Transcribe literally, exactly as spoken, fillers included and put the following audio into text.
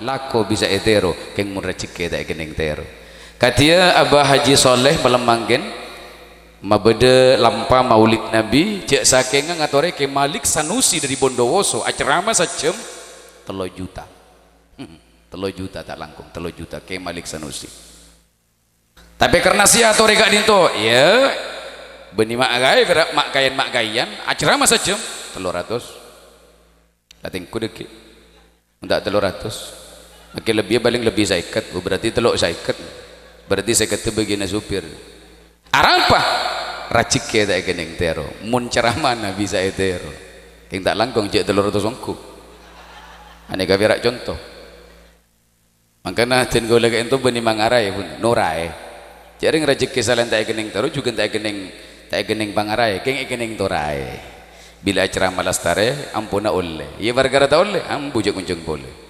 lako bisa ètèro, kèng mon rajhekkè ta' èkennèng tèro. Kadhiyâ Abah Haji Shaleh malem mangkèn mabâdâ lampa Maulid Nabi, jhâ' sakèngnga ngatorè Kè Malik Sanusi dâri Bondowoso, acerama sajhâm, tello juta. Hmm, tello juta ta' langkong, tello juta Kè Malik Sanusi. Tapè karna sè atorè ka'dinto, iyâ, bânnè ma' kaè, ma' kaèyan, ma' kaèyan, acerama sajhâm, tello ratos. La tèngko dhâggi'. Mon ta' tello ratos. Mangkèn lebbi, palèng lebbi sèket, oh, berarti tello sèket. Berarti sèket bâgiyânna supir. Arapa? Rajhekkè ta' èkennèng tèro. Mon ceramana bisa ètèro, kèng ta' langkong jhâ' tello ratos ongghu. Anèka pèra' conto. Mangkana dân kaulâ ka'dinto bânnè mangaraè, pon, noraè. Jhâ' rèng rajhekkè salaèn ta' èkennèng tèro, jhughân ta' èkennèng, ta' èkennèng pangaraè, kèng èkennèng toraè. Bilâ acerama lastarè, ampona ollè. Iyâ, parkara ta' ollè, ambu jhâ' ngonjhâng polè.